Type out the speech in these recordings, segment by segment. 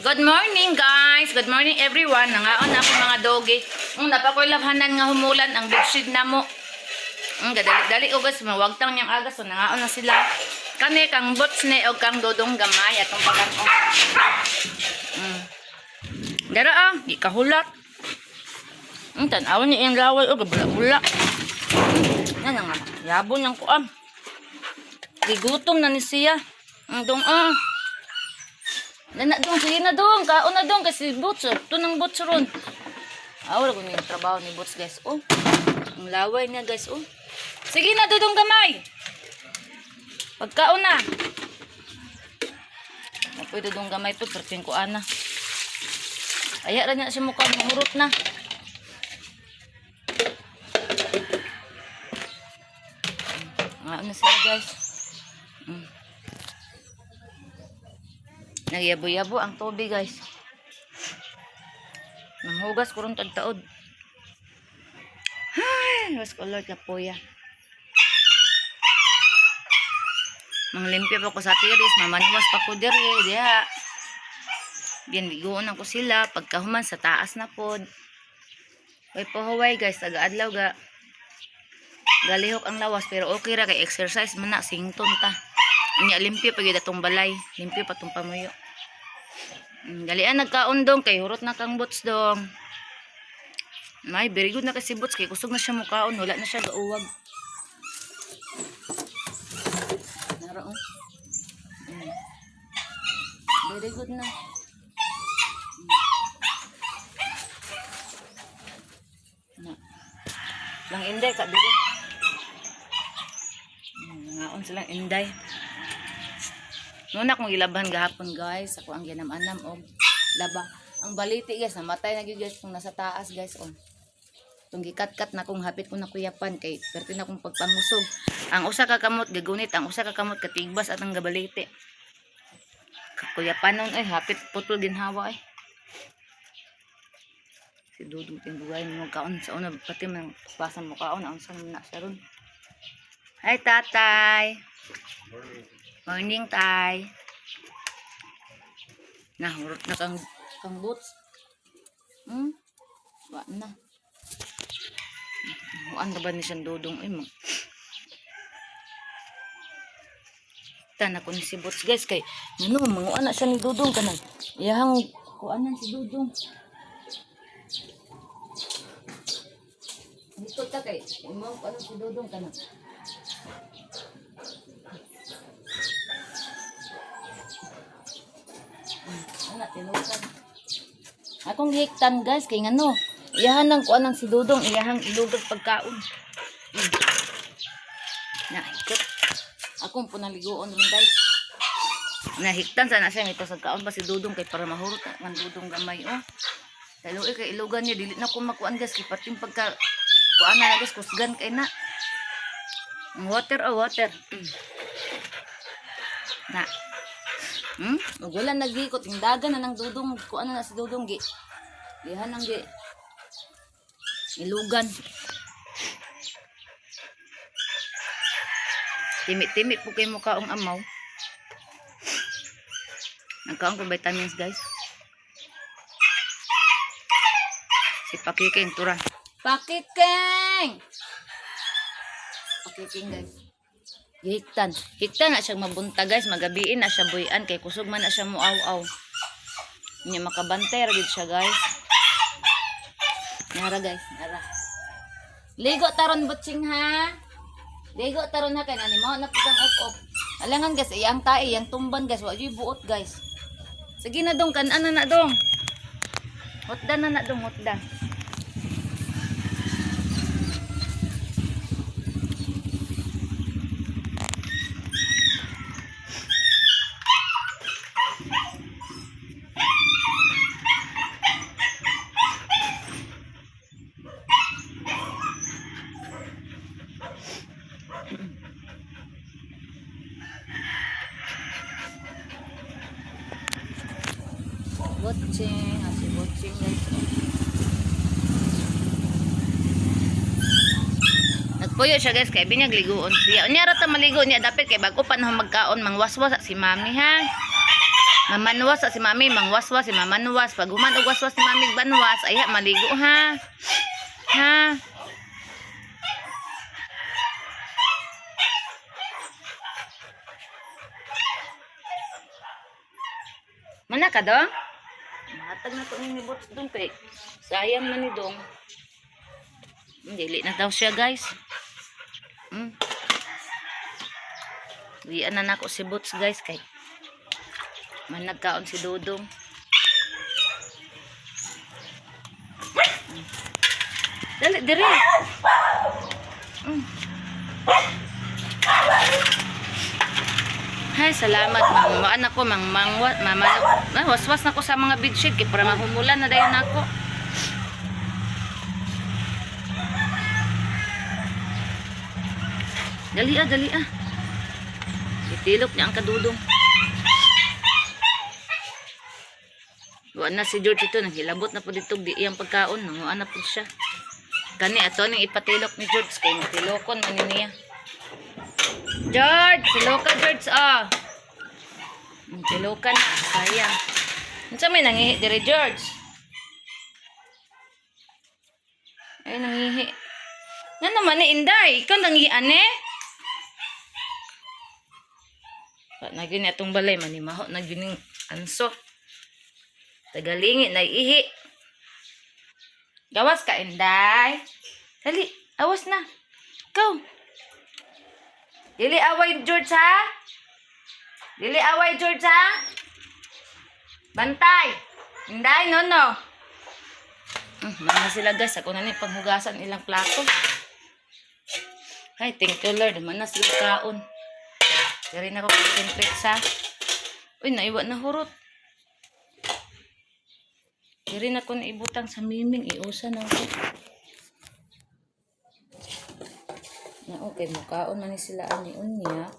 Good morning, guys! Good morning, everyone! Nangaon na ako mga dogi. Napakoy labhanan nga humulan ang bedsheet na mo. Gadali-dali o guys, mawagtang niyang agas. So, nangaon na sila. Kani kang bots ni og kang dodong gamay atong pagkan-on. Dara ah, di kahulat. Tan-awon niya iyang laway o gabula-bula. Yan nga, yabon niyang kuam. Gigutom na ni siya. Dong ah. Nana dong, sige na dong, kaon na dong kasi Boots, oh. Ito ng Boots ron. Ah, wala ko yung trabaho ni Boots, guys. Oh, ang laway niya, guys. Oh. Sige na, dudong gamay. Pagkaon na. Apoy dudong gamay po, perting ko ana. Aya ra niya siya mukha, mahurot na. Ngaon na sila, guys. Nagyabo-yabo ang tubig, guys. Nanghugas ko ron tagtaod. Ay, was ko Lord kapoya. Manglimpyo pa ko sa tiris, mamanwas pa ko diri, diha. Bien, biguon ko sila pagkahuman sa taas na pod. Way pohuway guys, taga-adlaw ga. Galihok ang lawas pero okay ra kay exercise man na sington ta. Unya limpyo pa gyud atong balay, limpyo pa tong pamuyo. Dalian nagkaon dong kay hurot na kang bots dong. May very good na kasi bots kay kusog na siya mukaon, wala na siya gauwag. Naro oh. Very good na. Na. Lang inday ka diri. Nangaon silang inday. Muna akong gilabhan gahapon guys, ako ang ginam-anam og laba. Ang baliti guys, namatay na gyud guys kung nasa taas guys oh. Tung gikat-kat na kong hapit ko na kuyapan kay perti na kong pagpangusog. Ang usa ka kamot gagunit, ang usa ka kamot katigbas at ang gabaliti. Kuyapan nun ay hapit putol ginhawa ay. Si Dudong tinggugay mo kaon sa una pati man pasan mo kaon ang unsa man na siya ron. Hi tatay. Morning, tay. Nahurot na kang kang boots. Wa na. Huan na ba ni siyang dudong ay mo? Tan ako ni si Boots guys kay ano manguan na siya ni Dudong kanang iyahang kuanan si Dudong. Dito ta kay mo kuanan si Dudong kanang. Ana tinukan. Akong gihiktan guys kay ngano. Iyahan ang kuanan si Dudong, iyahang ilugag pagkaon. Na hikot. Akong punaliguon ron guys. Nahiktan sana siya ngito sa kaon pa si Dudong kay para mahurot ang Dudong gamay oh. Kay kay ilugan niya dili na ko makuan guys kay pating pagka kuan na guys kusgan kay na. Ang water oh water. Na. Ug wala nagikot yung dagan na ng Dudong kuan na si Dudong gi. Dihan ang gi. Ilugan. Timi-timi po kay mukhaong amaw. Nagkaon ko vitamins guys. Si Pakiking tura. Pakiking! Pakiking guys. Hiktan. Hiktan na siya mabunta guys. Magabiin na siya buyan. Kay kusog man na siya muaw-aw. Nya makabantay ra gid siya guys. Nara guys, nara. Ligo taron butching ha. Ligo taron ha kay nani mo na pud ang ok-ok. Alangan guys, iyang tae, iyang tumban guys, wa gyud buot guys. Sige na dong, kan-an na na dong. Hotda na na dong, hotda. Butching, asi butching guys. Nagpuyo siya guys kay binyag liguon siya. Unya ra ta maligo niya dapit kay bago pa na magkaon mangwaswas si mami ha. Mamanwas sa si mami, mangwaswas si mamanwas. Pag human og waswas ni mami banwas, ay ha, maligo ha. Ha? Mana ka dong? Matag na to ni Bots dong kay sayang man ni dong. Dili na daw siya, guys. Uwian na nako si Boots, guys, kay man nagkaon si Dodong. Dali dire. Hay, salamat ma'am. Maan ako mang mangwa mama ah, waswas na ko sa mga bedsheet kay para mahumulan na dayon nako. Dali ah, dali ah. Itilok niya ang kadudong. Wala na si George ito, nanghilabot na po dito, di iyang pagkaon, nanguan na po siya. Kani, ato ning ipatilok ni George, kay matilokon man ni niya. George, tiloka George, ah. Tiloka na, sayang. Unsa may nangihi diri, George? Ay, nangihi. Nga naman ni Inday, ikaw nangihi ane? Pa na gyud ni atong balay manimaho na gyud ning anso. Tagalingi na ihi. Gawas ka, Inday. Dali, awas na. Go. Dili away, George, ha? Dili away, George, ha? Bantay. Inday, no, no. Mga sila, guys. Ako na ni panghugasan ilang plato. Ay, thank you, Lord. Mana sila kaon. Dari na ko concentrate sa... Uy, naiwa na hurot. Diri na ko naibutang sa miming. Iusa na ko. Na okay, mukaon man ni sila ani unya.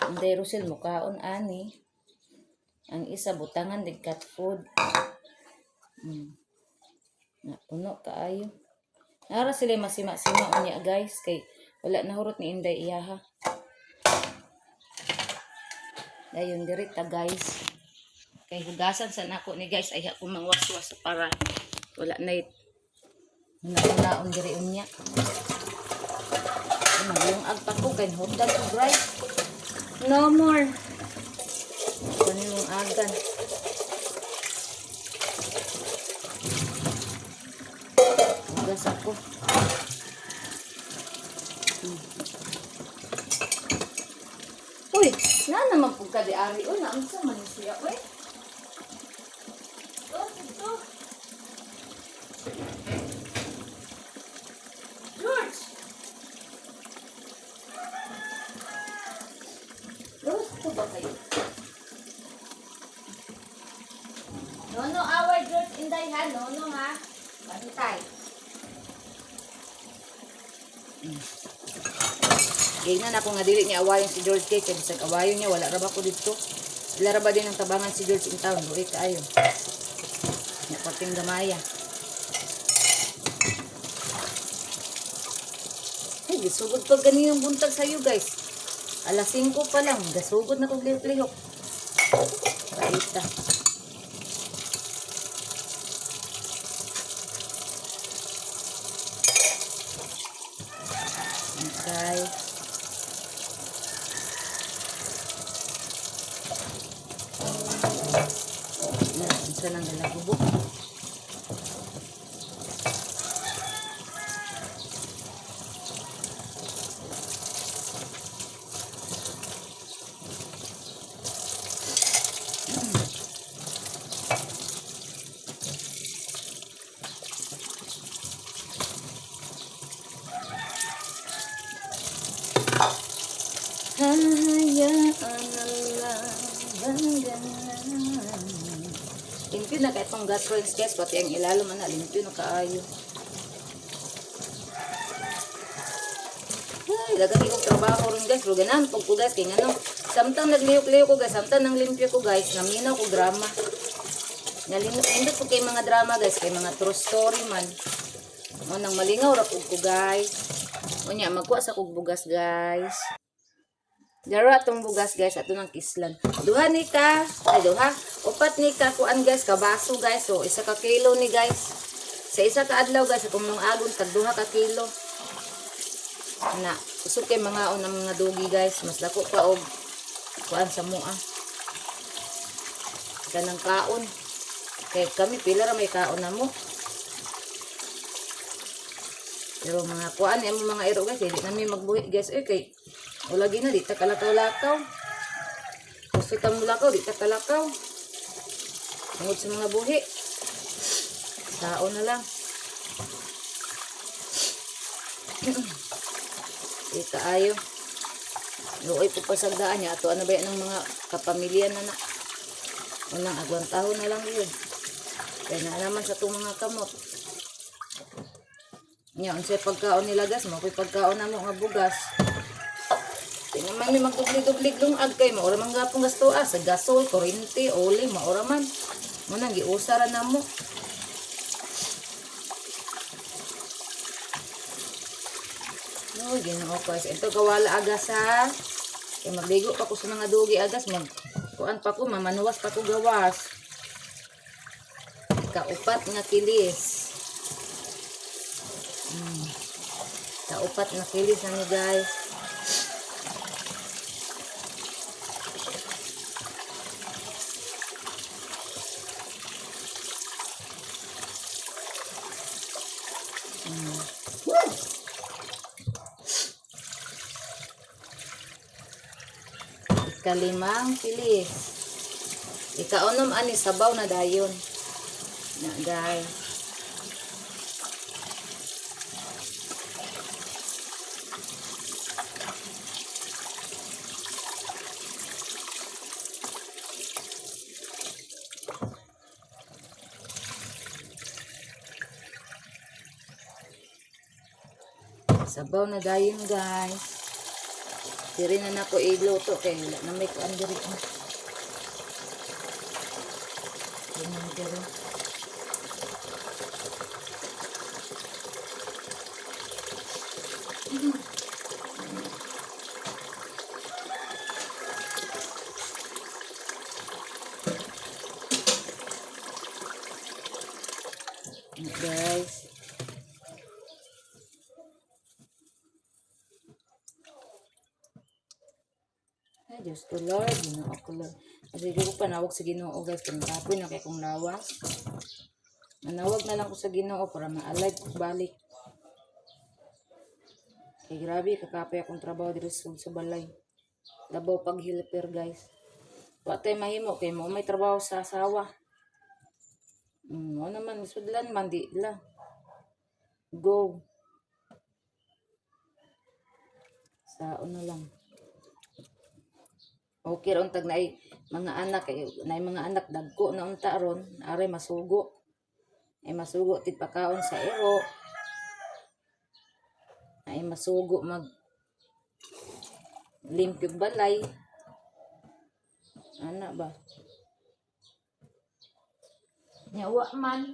Ang Rosel mukaon ani. Ang isa butangan dig cat food. Na puno kaayo. Nara sila masima-sima unya, guys, kay wala na hurot ni Inday iyaha. Dayon diri ta, guys. Kay hugasan sa nako ni, guys, ay ako mangwaswas para wala na naon diri unya. Ay, maglungag pa ko kay hurdan ko rice. No more. Kani mong agan. Hugas ako. Uy, na naman pug ka di ari. Uy, naunsa man ni siya, uy. Oh, ito. George! Gawas po ba kayo? No, no, away, George, Inday, ha? No, no, ha? Bantay. Gignan ako nga dili niya awayon si George kay kay bisag awayon niya wala ra ba ko didto. Wala ra ba din ang tabangan si George in town, luoy kaayo. Nya parting gamaya. Ay, gisugod pa ganinang buntag sa'yo, guys. Alas 5 pa lang, gasugod na kong lihok-lihok. Paita. Okay. Na, isa lang galagubo. Hayaan na lang ang ganun. Limpyo na kay itong gas range, guys. Pati ang ilalo man na. Limpyo na kaayo. Ay, dagan kong trabaho ron, guys. Pero ganahan pag ko, guys. Kaya nga no, samtang naglihok-lihok ko, guys. Samtang nang limpyo ko, guys. Naminaw ko drama. Nalindot po kay mga drama, guys. Kay mga true story man. O, nang malingaw ra pud ko, guys. Unya, magkuha sa kog bugas, guys. Dara atong bugas, guys, ato nang kislan. Duha ni ka, ay duha, upat ni ka kuan, guys, kabaso, guys. So 1 ka kilo ni, guys. Sa 1 ka adlaw, guys, akong mga agon tag 2 ka kilo. Na, usog kay mga ang mga dugi, guys, mas dako pa og kuan sa mua. Kanang kaon. Kay kami pila ra may kaon na mo. Pero mga kuan imo mga iro, guys, dili nami magbuhi, guys. Oy, kay wala gina di ta kalakaw-lakaw. Gusto ta mulakaw, di ta kalakaw. Tungod sa mga buhi. Sao na lang. Di kaayo. Luoy po pasagdaan niya. Ato ano ba yan ng mga kapamilya na na. Unang agwantahon na lang yun. Kaya na naman sa itong mga kamot. Nya, unsay pagkaon nila, guys, mo ko'y pagkaon na mo nga bugas. Di naman may magdubli-dublig lungag kay maura man gapong gasto ah, sa gasol, kuryente, oli, maura man. Mo nang giusa ra na mo. No, Ginoo ko. Ito gawala agas ha. Kay magligo pa ko sa mga dugi agas, mag kuan pa ko, mamanuwas pa ko gawas. Kaupat nga kilis. Kaupat na kilis na ni, guys. Ikalimang kilis. Ikaunom ani sabaw na dayon. Na, guys. Sabaw na dayon, guys. Diri na nako iluto kay wala na may kuan diri. Ah. Ganyan diri. Guys. Ay, Diyos ko Lord, Ginoo ko Lord. Kasi ko panawag sa Ginoo, guys, kung kapoy na kay kong lawas. Manawag na lang ko sa Ginoo para ma-alive ko balik. Kay grabe, kakapoy akong trabaho diri sa balay. Labaw pag helper, guys. Wa tay mahimo kay mo may trabaho sa asawa. Mo naman sudlan man di la. Go. Sao na lang. Okay ra untag naay mga anak kay naay mga anak dagko na unta ron, aray masugo. Ay masugo tig pakaon sa iro. Ay masugo mag limpyog balay. Ana ba? Nya wa man.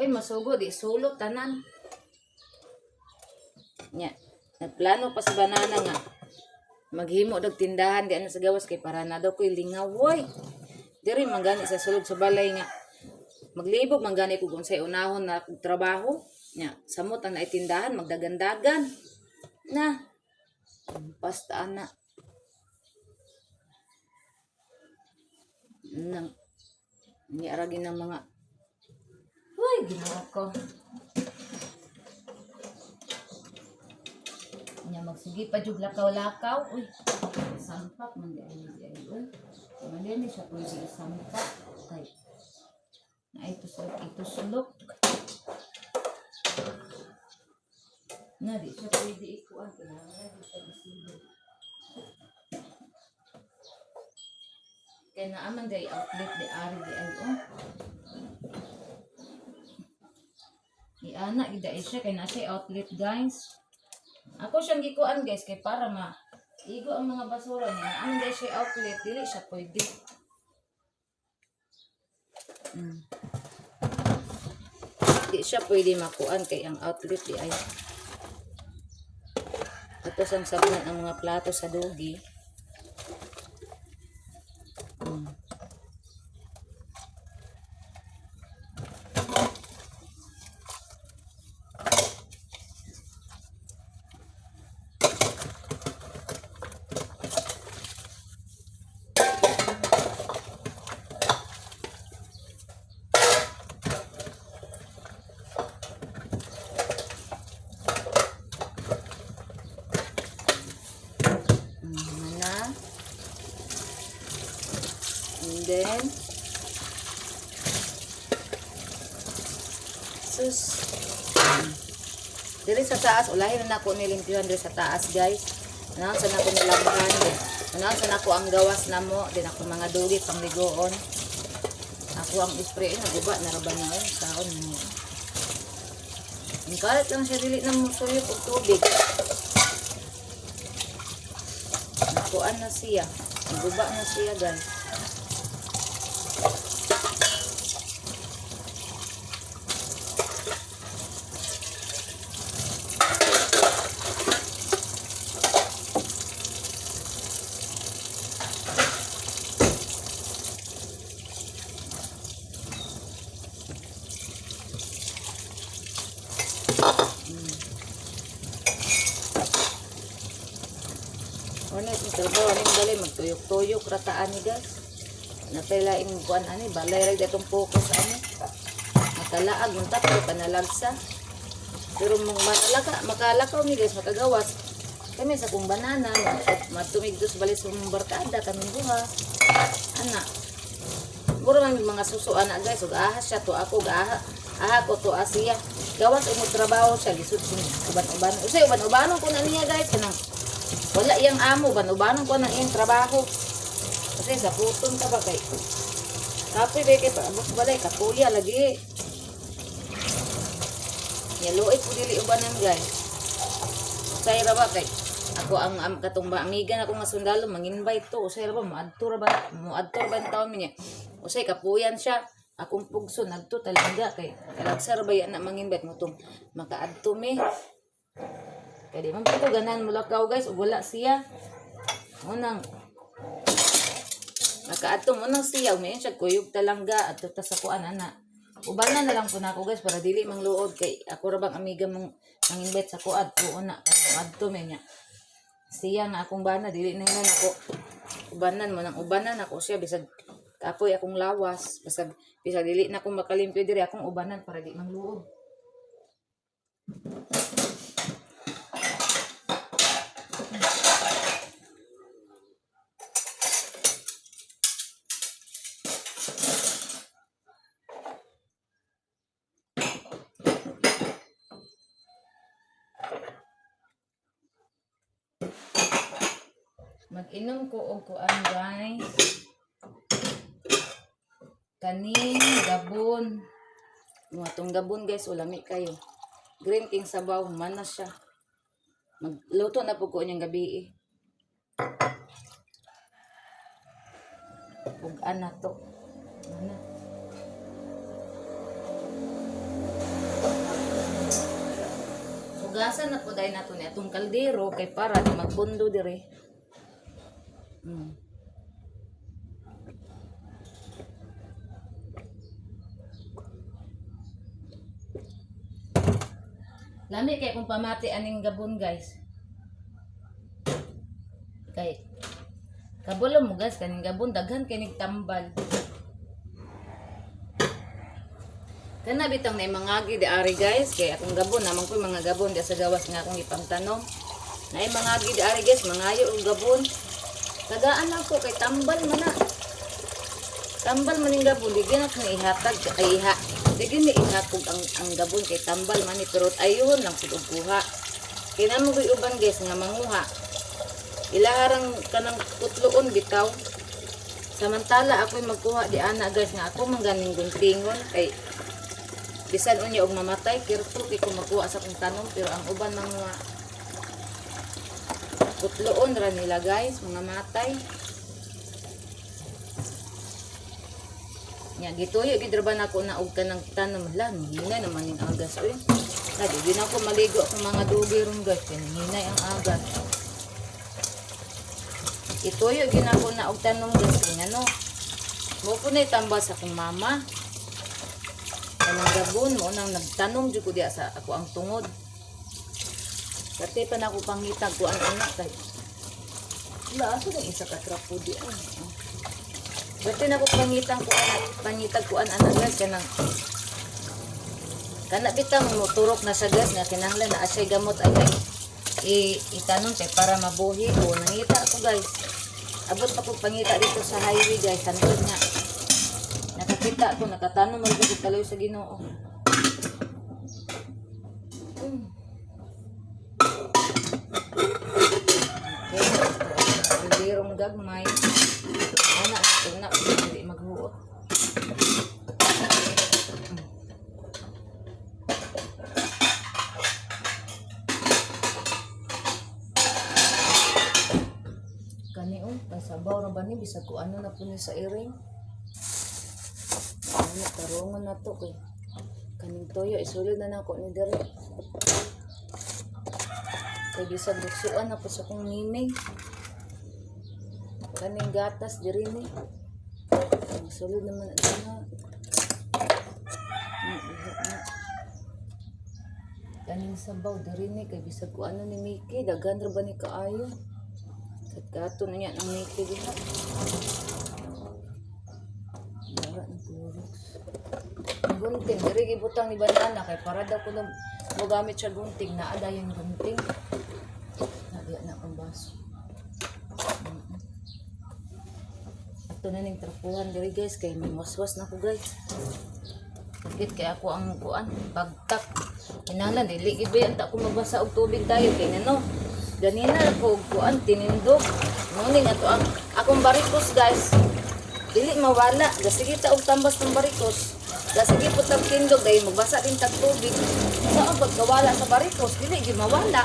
Uy, masugo di sulot tanan. Nya, nagplano pa sa banana nga maghimo og tindahan di ana sa gawas kay para na daw ko'y lingaw oy. Diri man gani sa sulod sa balay nga maglibog man gani ko kung unsay unahon na akong trabaho. Nya, samot ang naitindahan magdagandagan. Na. Basta ana. Nang ni aragi ng mga. Uy, Ginoo ko. Nya magsige pa jud lakaw-lakaw. Uy, sampak man di ay di ay uy. Man di ni siya pwede isampak kay na ito sulok ito sulok. Na di siya pwede ikuan kailangan di siya isilog. Kay naa man di ay outlet di ari di ay oh. Iana gid ay siya kay naa siya outlet, guys. Ako siyang gikuan, guys, kay para ma igo ang mga basura niya. Ano dahil siya outlet, dili siya pwede. Di siya pwede makuan kay ang outlet di ay. Tapos ang sabon ang mga plato sa dugi. Then, sus. Diri sa taas, ulahin na nako nilimpyuhan diri sa taas, guys. Ano sa nako nilabhan. Ano sa nako ang gawas namo, din ako mga dugi pangligoon. Ako ang spray, naguba na ra ba na eh, taon mo. Ang kalat lang siya, dili na mo suyop og tubig. Nakuan na siya. Naguba na siya, guys. Ano itong trabaho, anong balay, magtuyok-tuyok, rataan ni guys. Natay laing kuan ani, balay ra itong focus ani. Matalaag, yung tatlo, panalagsa. Pero mong matalaka, makalakaw mi guys, makagawas. Kami sa kong banana, matumigdos bali sa mong barkada, kaming buha. Ana. Mura man yung mga suso ana guys, ug ahas siya to ako, ug aha, aha ko to asiya. Gawas imo trabaho siya, lisod sing uban-uban. Usay uban-ubanon ko na niya guys, kanang wala iyang amo, uban-ubanon ko na iyang trabaho. Kasi sa puton ka ba kay kapoy ba kay paabot balay kapuya lagi. Yaluoy po dili ubanan guys. Usay ra ba kay ako ang katong ba amiga na ko nga sundalo manginvite to, usay ra ba moadto ra ba ang taon niya. Usay kapuyan siya. Akong pugso nagto talaga kay talagsa ra ba yan na manginvite mo tong makaadto mi. Kay di man po ko ganahan mulakaw guys ug wala siya. Unang makaadto mo nang siya, umiin siya kuyog talangga at ta sa kuan ana. Ubanan na lang po na ako guys para dili mangluod kay ako ra bang amiga mong manginvite sa kuad ko una adto mi niya. Siya nga akong bana dili na hinon ako ubanan mo nang ubanan ako siya bisag kapoy akong lawas bisag bisag dili na akong makalimpyo diri akong ubanan para di mangluod. Mag-inom ko og kuan guys. Kaning gabon. Mga tong gabon guys, ulami kayo. Green king sabaw, man na siya. Magluto na po ko niyang gabi eh. Ug ana to. Ana. Hugasan na po dahil nato ni atong kaldero kay para di magpundo dire. Lami kay kung pamati aning gabon guys. Kay kabulo mo guys kaning gabon daghan kay nig tambal. Kana bitang na mangagi di ari guys kay akong gabon naman ko mga gabon di sa gawas nga akong ipangtanom. Naay mangagi di ari guys, mangayo og gabon. Tagaan lang ko kay tambal man na. Tambal man ning gabon, di gyud ako ihatag ay iha. Di gyud ni ihakog ang gabon kay tambal man ni pero ayun lang pud og kuha. Kay namo ko'y uban guys nga manguha. Ilaharang kanang putloon bitaw. Samantala ako'y magkuha di ana guys nga ako man ganing guntingon kay bisan unya og mamatay kirto kay ko magkuha sa akong tanom pero ang uban mga putloon ra nila guys, mga matay. Nya gituyo gid ra ba nako na og kanang tanom, la hinay naman ning agas oy. La di gyud ako maligo akong mga dugi ron guys kay hinay ang agas. Ituyo gyud nako na og tanom guys kay ngano. Mo po na tambal sa akong mama. Kanang gabon mo nang nagtanom jud ko diya sa ako ang tungod. Kati pa na ako pangitag ko ang anak kay. Wala, asa na isa ka trapo di ay. Oh. Dati na ko pangitang ko pangitag ko an anak guys kanang kana bitang mo turok na sa gas nga kinahanglan na asay gamot ay i itanon kay para mabuhi ko nangita ako guys. Abot pa kog pangita dito sa highway, guys. Hantod nga nakakita ko, nakatanom man ko kaloy sa Ginoo. Okay, kalderong gagmay. Ana, tuna, hindi maghuot. Kani oh, pasabaw ra ba ni, bisag ko ano na po ni sa iring. Ano, tarungan na to kay kaning toyo isulod na nako ni diri. Kay bisag buksuan na po sa kong mimig. Kaning gatas diri ni. Sulod naman na na. Na. Kaning sabaw diri ni kay bisag ko ano ni Mickey, daghan ra ba ni kaayo. Katkato na niya ng Mickey diha. Dara ng Clorox. Ang gunting, diri gibutang ni banana kay para daw kuno mogamit siya gunting, naa dayon gunting. Nabiya na akong baso. Ato na ning trapuhan diri, guys, kay waswas na ko, guys. Sakit kay ako ang kuan, bagtak. Kinahanglan dili gid ba ta ko magbasa og tubig tayo kay ngano. Ganina ko og kuan tinindog. Morning ato ang akong barikos, guys. Dili mawala, gasige ta og tambas ng barikos. Gasige po tag tindog dahil magbasa din tag tubig. Sa ang pagkawala sa barikos, dili gid mawala. Na.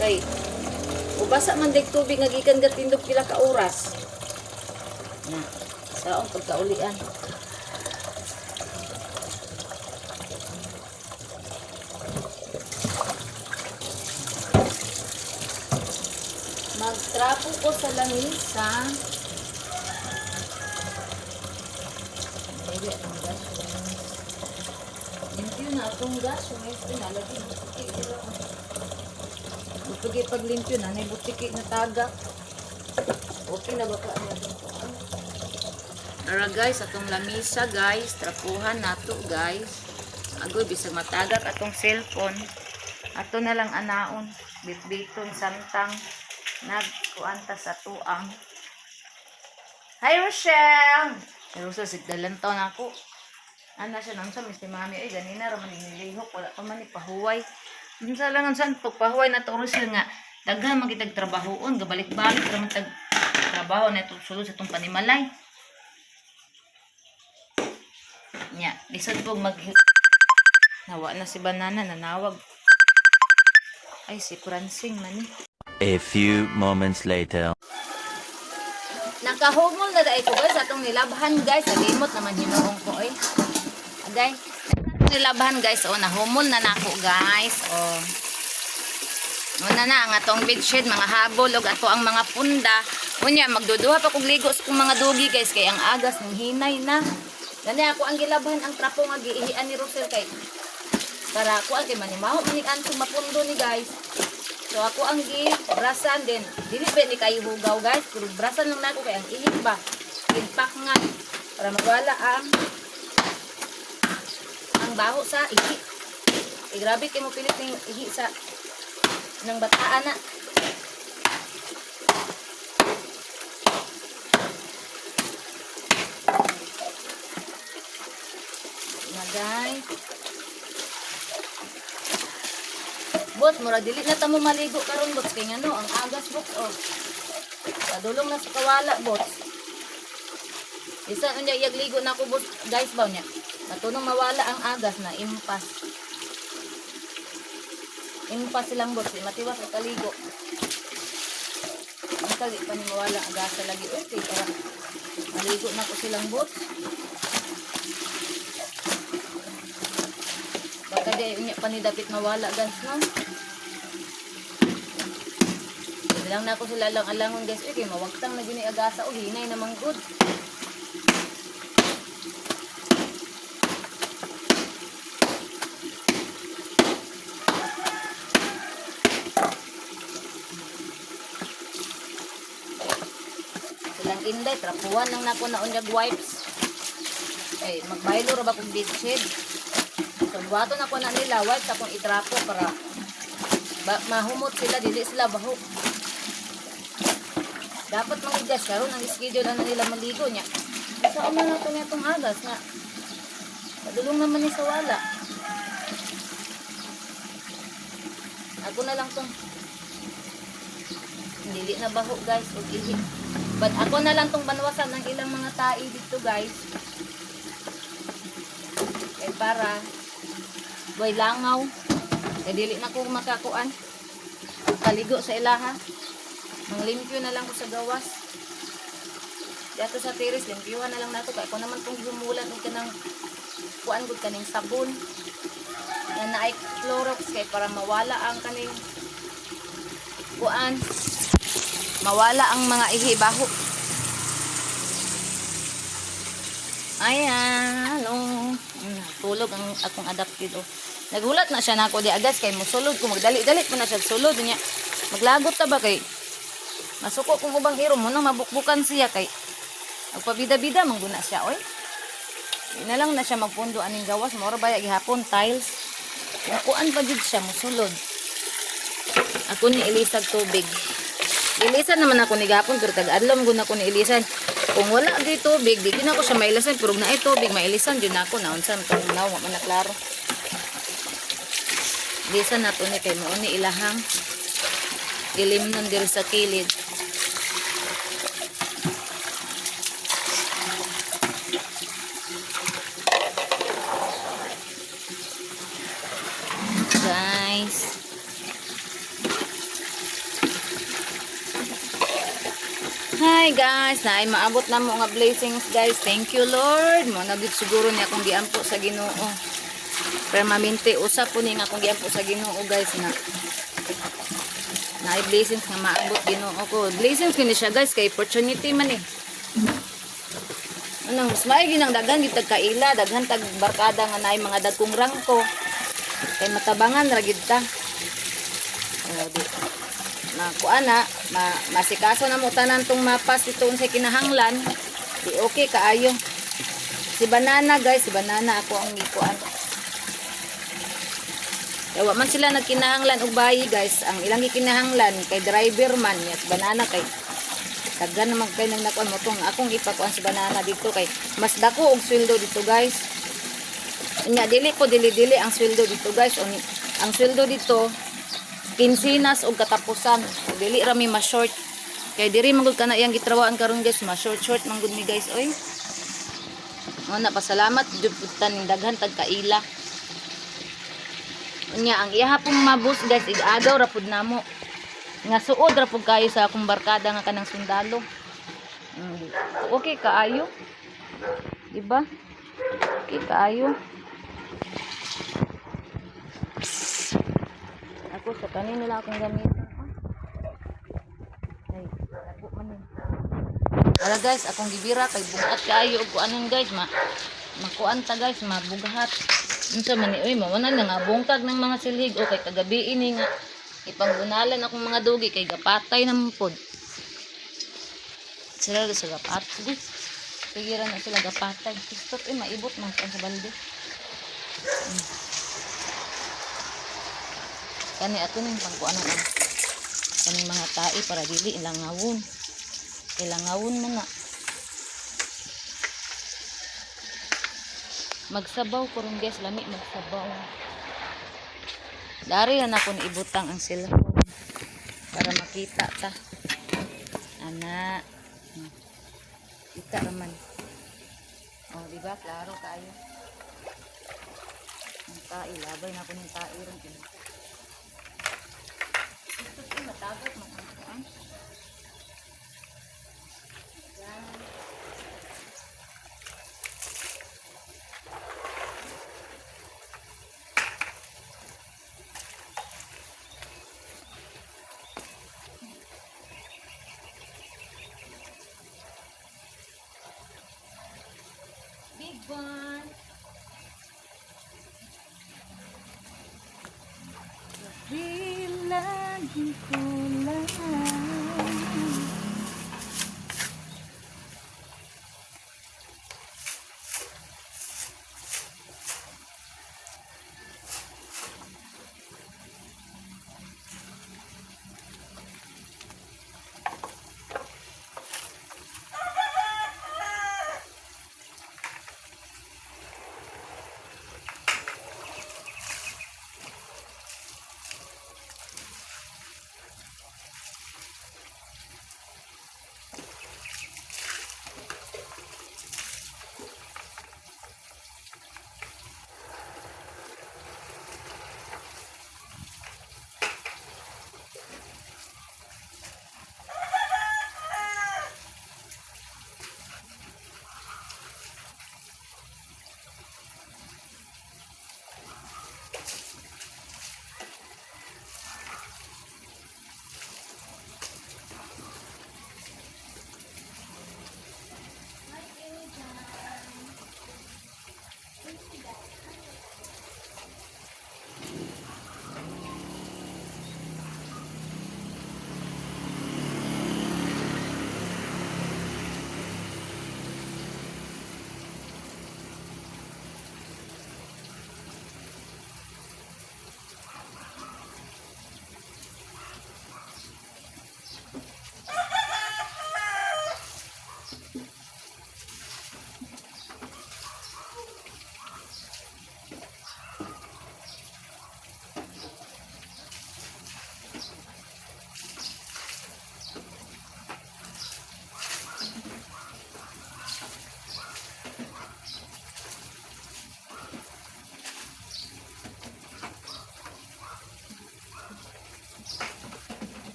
Kay ubasa man dig tubig nga gikan ga tindog pila ka oras. Na, saong pagkaulian. Magtrapo ko sa lamisa. Dili ang gas. Limpyo na atong gas. Nalagi butiki. Pag paglimpyo na, nay butiki na taga. Okay na ba ka? Ara guys, atong lamisa, guys, trapuhan nato, guys. Agoy bisag matagak atong cellphone. Ato na lang anaon, bitbiton samtang nagkuanta sa tuang. Hi Rochelle. Pero sa sigdalan taon ako. Ana siya nang sa si mami ay ganina ra man nilihok, wala pa man ni pahuway. Unsa lang ang san pagpahuway na to, Rochelle, nga daghan man kitag trabahoon, gabalik-balik ra man tag trabaho na ito sulod sa itong panimalay. Nya, lisod po mag Nawa na si Banana, nanawag. Ay, si Pransing man eh. A few moments later. Nakahumol na dai ko, guys, atong nilabhan, guys. Nalimot naman hinuong ko eh. Agay. Atong nilabhan, guys, oh, nahumol na nako, guys. Oh. Una na ang atong bedsheet, mga habol ug ato ang mga punda. Unya magduduha pa kog ligo sa kong mga dugi, guys, kay ang agas ng hinay na. Gani ako ang gilabhan ang trapo nga giihian ni Rosel kay para ako ang kay manimaho man ni antong mapundo ni, guys. So ako ang gi brasan din. Dili pa ni kayo hugaw, guys, pero brasan lang nako kay ang ihip ba. Ginpakngan para mawala ang baho sa ihi. Eh, grabe kay mo pilit ning ihi sa ng bataan na. Na, guys. Bot, mura dili na ta mo maligo karon, bot, kay ngano ang agas, bot, oh. Padulong na sa kawala, bot. Isa unya yagligo na ako, bot, guys, ba niya. Natunong mawala ang agas na impas. Impas silang, bot, di matiwas ang kaligo. Ang kali pa ni mawala ang agasa lagi, okay, para maligo na ko silang, bot. Baka di unya pa ni dapit mawala, guys, no? Hindi lang na ako sila lang alangon, guys. Uy, kay mawagtang na gini agasa o hinay namang good. Silang inday, trapuan lang nako na unyag wipes. Ay, magbaylo ra ba kong bedsheet? So, buhaton ako na nila, wipes akong itrapo para ba, mahumot sila, dili sila baho. Dapat mga guys, karon ang schedule na nila maligo niya. Sa man na to niya tong agas nga. Padulong naman ni sa wala. Ako na lang tong dili na baho, guys, ug ihi. But ako na lang tong banwasan ng ilang mga tai dito, guys. Kay para way langaw. Kay dili na ko makakuan. Kaligo sa ilaha. Manglimpyo na lang ko sa gawas. Dato sa tiris, limpyuhan na lang nato kay ako naman tong gumulan og kanang kuan gud kaning sabon. Nga naay Clorox kay para mawala ang kaning kuan, mawala ang mga ihi baho. Ayan, hello. Tulog ang akong adopted oh. Nagulat na siya nako di agas kay musulod ko, magdali-dali po na siya sulod niya. Maglagot ta ba kay masuko kung ubang iro mo nang mabukbukan siya kay magpabida-bida man guna siya oy. Di na lang na siya magpundo aning gawas, mora baya gihapon tiles. Kung kuan pa gid siya musulod. Ako ni ilisag tubig. Ilisan naman ako ni gapon pero tag-adlaw man gud ako ni ilisan. Kung wala gyud tubig, di gyud ako siya mailisan, pero kung naay tubig mailisan jud nako, naunsa man tong naw, wa man na klaro. Ilisan nato ni kay mao ni ilahang ilimnon diri sa kilid. Guys. Hi guys, naay maabot na mo nga blessings, guys. Thank you, Lord. Mo na gid siguro niya akong giampo sa Ginoo. Permanente usa po ni nga akong giampo sa Ginoo, guys, nga naay blessings nga maabot Ginoo ko. Blessings kini siya, guys, kay opportunity man eh. Anong mas maigi nang daghan gid tag kaila, daghan tag barkada nga naay mga dagkong rangko. Kay matabangan ra gid ta. Oh, di makuan na, masikaso na mo tanan tong mapas dito unsay kinahanglan. Di okay kaayo. Si banana, guys, si banana ako ang gikuan. Kaya wa man sila nagkinahanglan og bayi, guys. Ang ilang gikinahanglan kay driver man ya si banana kay daghan naman kay nang nakuan mo tong akong ipakuan si banana dito kay mas dako og sweldo dito, guys. Nya dili po dili-dili ang sweldo dito, guys. Ang sweldo dito kinsinas og katapusan. Dili ra mi ma-short. Kay diri man gud kana iyang gitrawaan karon, guys, ma-short short man gud mi, guys, oy. Mo na pasalamat jud pud ta ning daghan tag kaila. Unya ang iya pong mabus, guys, igagaw ra pud namo. Nga suod ra pud kayo sa akong barkada nga kanang sundalo. Okay kaayo. Di ba? Okay kaayo. Ako sa kanino lang akong gamitin. Ah. Ay, ako man yun. Wala, guys, akong gibira kay bugat kaayo og kuanon, guys, ma makuan ta, guys, mabughat. Unsa man ni oy, mao na nga bungkag ng mga silhig o kay kagabi ini nga ipanggunalan akong mga dugi kay gapatay naman pod. Sila sa gapatay. Pigiran na sila gapatay. Pistot eh, maibot man sa balde. Kani ato ning pangkuan ang kaning mga tae para dili ilangawon. Ilangawon man na. Magsabaw ko ron, guys, lami magsabaw. Dari na ako ibutang ang cellphone para makita ta. Ana. Kita raman. Oh, di ba? Klaro kayo. Ang tae, labay na ako ng tae ron. Ito, eh, matagot man ang kuan. Yan. Big one. Bilangin ko lang.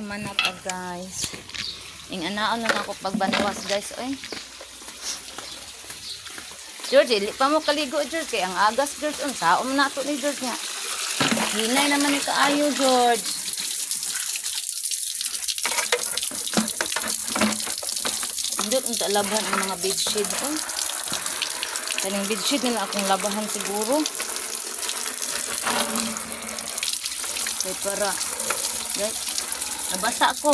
Human na pa, guys. Ing anaon na ako pagbanwas, guys. Oy. George, ili pa mo kaligo, George. Kay ang agas, George. Unsaon na to ni George nga. Hinay naman ni kaayo, George. Indot unta labahan ang mga bedsheet. Oy. Kaning bedsheet nila akong labahan siguro. Kay para, guys, nabasa ako.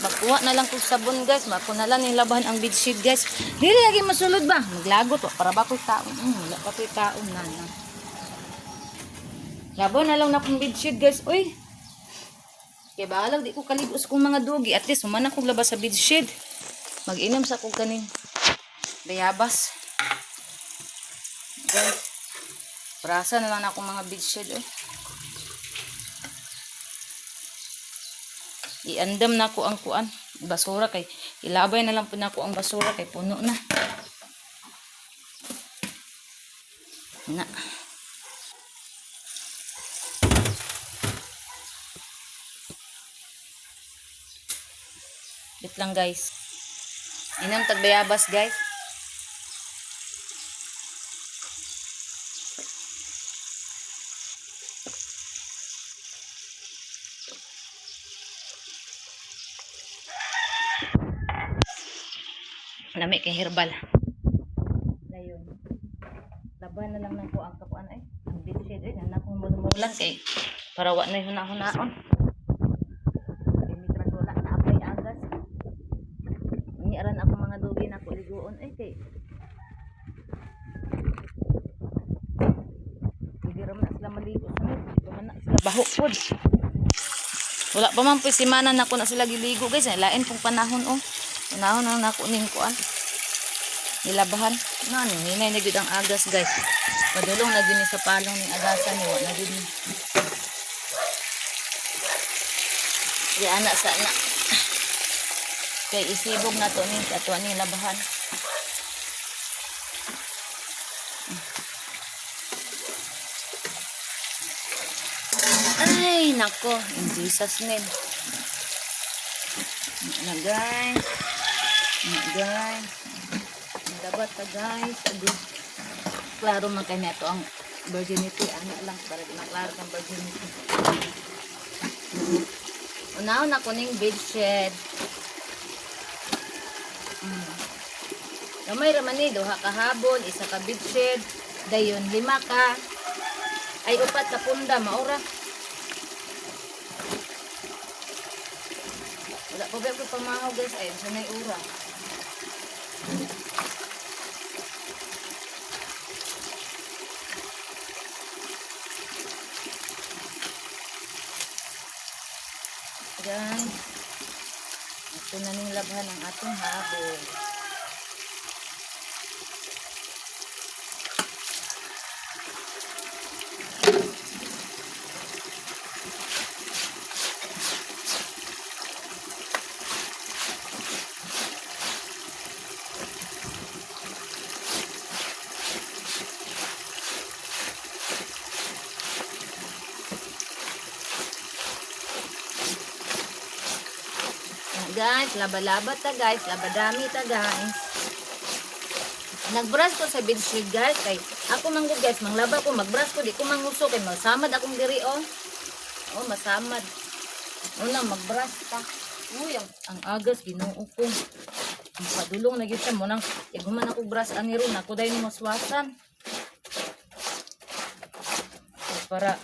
Magkuha na lang kog sabon, guys. Mako na lang nilabahan ang bedsheet, guys. Dili lagi masulod ba? Maglagot wa para ba ko'y taon. Wala pa ko'y taon na na. Laban na lang na akong bedsheet, guys. Uy. Kay bahalag di ko kaligos kong mga dugi. At least human akong labas sa bedsheet. Mag-inom sa kog kaning bayabas. Guys, brasa na lang na akong mga bedsheet, eh. Iandam na ko ang kuan basura kay ilabay na lang po na ko ang basura kay puno na. Na. Wait lang, guys. Inam tagbayabas, guys. Lami kay herbal. Dayon. Laban na lang nako ang kapuan ay. Ang bedsheet ay na akong mulumulan kay para wa na huna-hunaon. Kay mitras wala na apay agas. Ni aran ako mga dugi na ko liguon ay kay hindi ra man na sila maligo sa may. Di pa man na sila baho pod. Wala pa man po simana na ko na sila giligo, guys. Lain pong panahon oh. Panahon na nako ning kuan. Nilabahan. Na ni hinay na gyud ang agas, guys. Padulong na gyud ni sa palong ning agasan ni wa na gyud ni. Di ana sa na. Kay isibog na to ni ato ni labahan. Ay, nako, in Jesus name. Na, guys. Na, guys. Dapat ta, guys. Adi. Klaro man kay ato ang virginity. Ano lang para di maklaro ang virginity. Unahon ako ning bedshed. Gamay ra man ni duha ka habol, isa ka bedshed, dayon lima ka ay upat ka punda maura. Wala pa ba ko pamahaw, guys, ayon sa nay ura. Guys, ito na ning labhan ang atong habol. Yan, guys, laba-laba ta, guys, labadami ta, guys. Nagbrush ko sa bedsheet, guys, kay ako man gud, guys, manglaba ko, magbrush ko, di ko manguso kay masamad akong diri oh. Oh, masamad. Una magbrush ta. Uy, ang agas Ginoo ko. Ang padulong na gyud siya mo nang iguman ako brush ani ron ako dayon maswasan. Kay para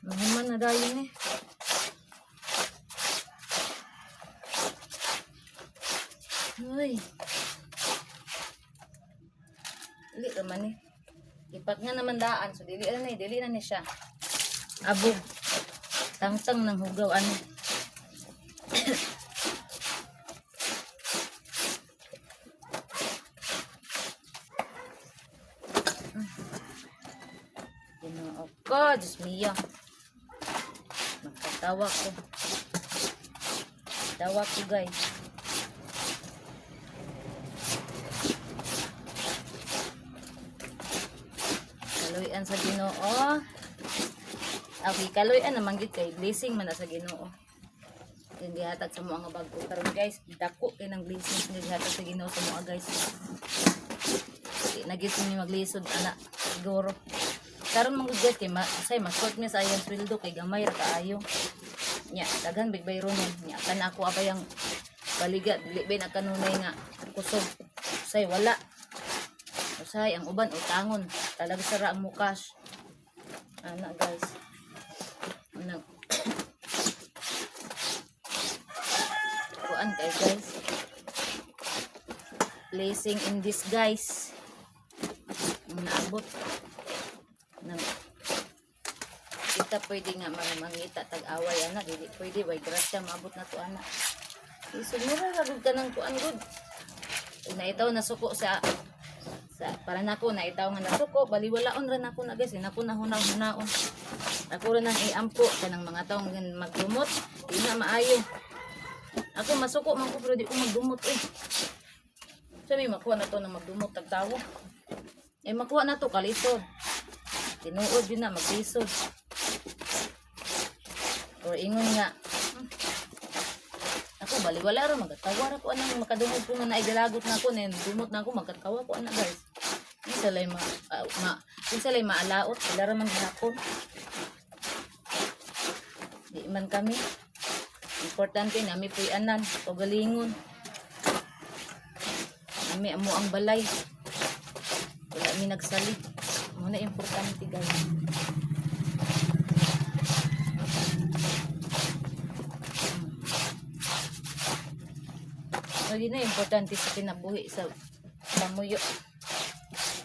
mahuman na dayon eh. Uy. Dili raman eh. Ipat nga naman daan. So, dili na ni. Dili na ni siya. Abog. Tangtang ng hugaw. Ano? Ginoo ko. Diyos mio. Magkatawa ko. Tawa ko, guys. Kaluyan sa Ginoo. Okay, kaluyan naman gid kay blessing man na sa Ginoo. Yung gihatag sa mga bago karon guys, dako kay nang blessings nga gihatag sa Ginoo sa mga guys. Di na gyud ni maglisod ana siguro. Karon man gud guys kay ma say ma-short mi sa ayang sweldo kay gamay ra kaayo. Nya daghan big bayro nun. Nya kan ako abayang baliga dili ba na kanunay nga kusog. Say wala. Usay ang uban utangon talaga sara ang mukash. Ana guys. Ana kuan kay guys. Blessing in disguise. Ang naabot. Nang kita pwede nga mangita tag-away ana dili pwede way grasya maabot na to ana. Isog mura ra gud ka ng kuan gud. Naitaw nasuko sa sa para nako naitaw nga nasuko baliwalaon ra nako na guys nako na hunaw-hunaon. Ako ra nang iampo kanang mga tawo nga magdumot di na maayo. Ako masuko man ko pero di ko magdumot eh. Sabi makuha na to ng magdumot tag tawo. Eh makuha na to kalisod. Tinuod yun na maglisod. Or ingon nga ako baliwala ra magatawa ra ko anang makadungog ko nga naigalagot na ako na dumot na ako magkatawa ko ana guys. Kinsa lay ma, ah, ma kinsa lay maalaot sila ra man gihapon. Di man kami. Importante nami puy anan o galingon. Nami amo ang balay. Wala mi nagsali. Mo na importante guys. Lagi na importante sa kinabuhi sa pamuyo.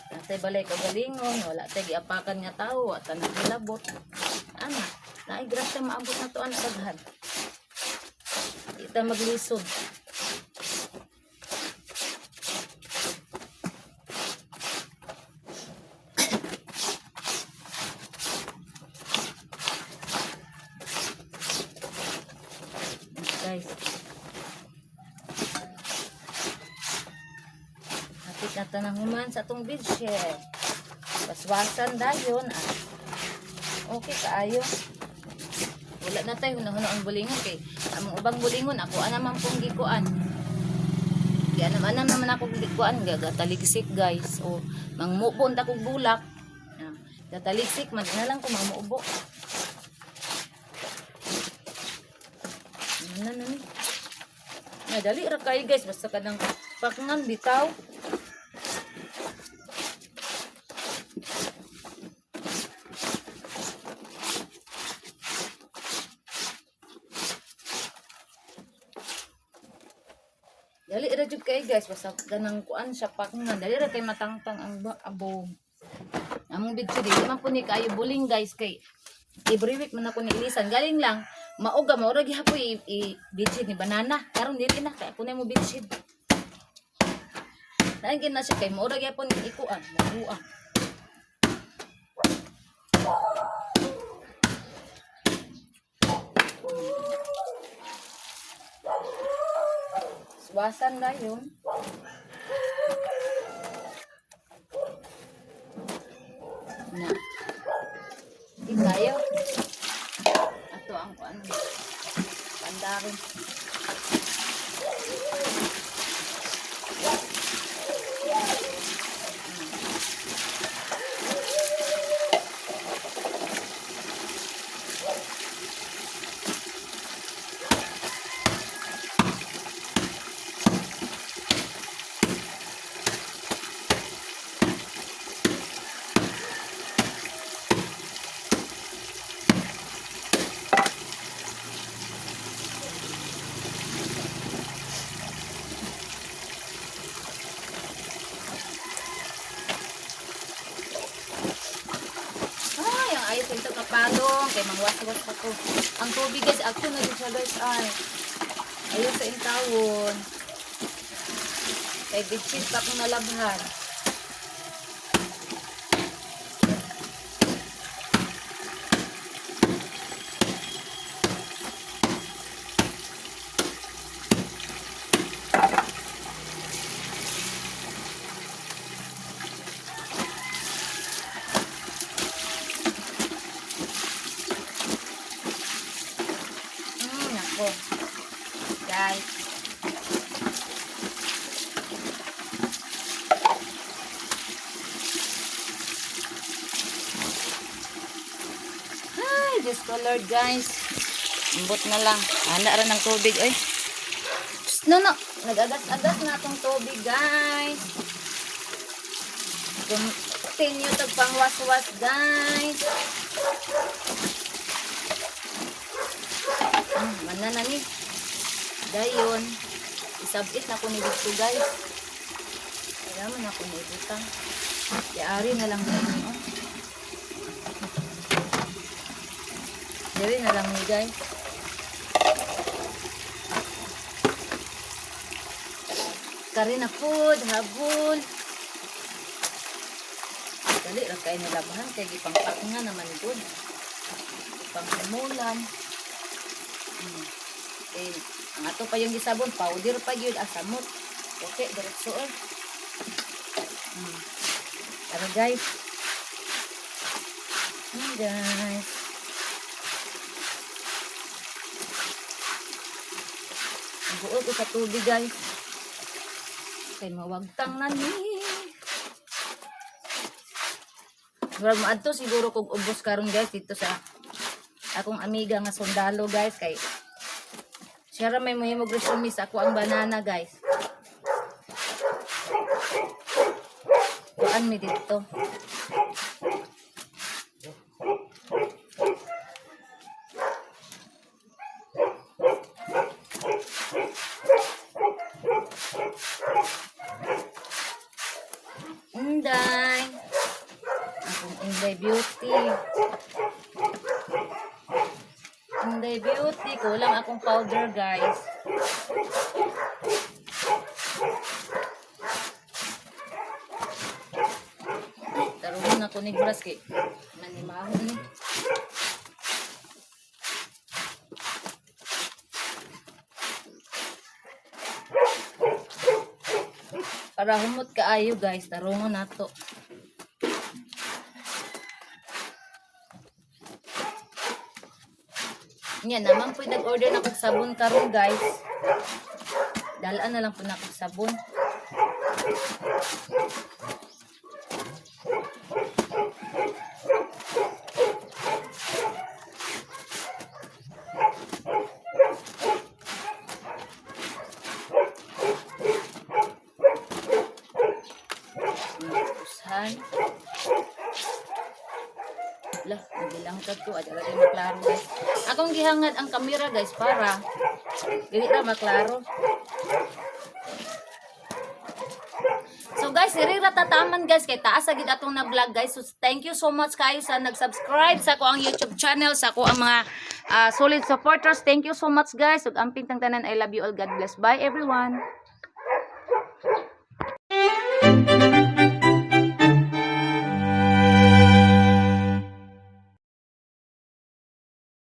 Natay balay kagalingon, wala tay giapakan nga tawo, wa ta nagilabot. Ana, naay grasya maabot na to ana daghan. Di ta maglisod. Guys. Hapit na tanang human sa atong bedsheet. Baswasan dayon ah. Okay kaayo. Wala na tayo hunahuna ang bulingon kay among ubang bulingon ako ana man pong gikuan. Gianam-anam naman ako gikuan gagataligsik guys. O mangmubo unta kog bulak. Ah, gataligsik man na lang ko mangmubo. Ano na ni? Ay, dali ra kayo guys basta kanang pakngan bitaw. Dali ra jud kay guys basta ganang kuan siya pakngan dali ra kay matangtang ang abong. Among bigsi di man po ni kaayo buling guys kay every week man ako ni ilisan galing lang maoga maura gihapon i bedsheet ni banana karon dili na kay ako na mo bedsheet. Dahil na siya kay maura gihapon ni ikuan mabuang. Suwasan na yun. Na. Di kayo. Ato ang kuan. Pandarin. Ay, ang ayos ito kapalong. Kay mangwas-was pa ko. Ang tubig guys, ako na din siya guys. Ay. Ayos sa intawon. Kay bitchit pa akong nalabhan. Nako. Guys. Ay, Diyos ko Lord, guys. Ambot na lang. Ana ra ng tubig ay. Psst, no, no. Nag-agas-agas na atong tubig, guys. Continue tag pangwas-was, guys. Ah, mana na ni. Dayon. Isabit na ko ni dito, guys. Kaya man ako ni ibutang. Yaari na lang ni, oh. Diri na lang ni, guys. Kari na food, habol. Dali ra kay nilabahan kay gipangpak nga naman gud. Panghimulan. Eh, ang ato pa yung gisabon, powder pa gyud asamot. Okay, diretso eh. Tara, guys. Guys. Buo ko sa tubig, guys. Kay mawagtang na ni. Murag maadto siguro kog ubos karon, guys, dito sa akong amiga nga sundalo, guys, kay siya ra may mahimog resume sa ako ang banana, guys. Kuan mi dito. Inday. Akong Inday Beauty. Inday Beauty. Kulang akong powder, guys. Tarungan ako ni Bras kay nanimahon ni. Para humot kaayo, guys, tarungon nato. Nya naman po nag-order na kog sabon karon, guys. Dalaan na lang po na kog sabon. Usahan. Lah, nagilangkad ko. Adara di maklaro, guys. Akong gihangad ang kamera, guys, para dili ra maklaro. So guys, diri ra tataman, guys, kay taas agid atong na vlog, guys. So thank you so much kayo sa nag-subscribe sa ako ang YouTube channel, sa ako ang mga solid supporters. Thank you so much, guys. Ug amping tang tanan, I love you all. God bless. Bye, everyone.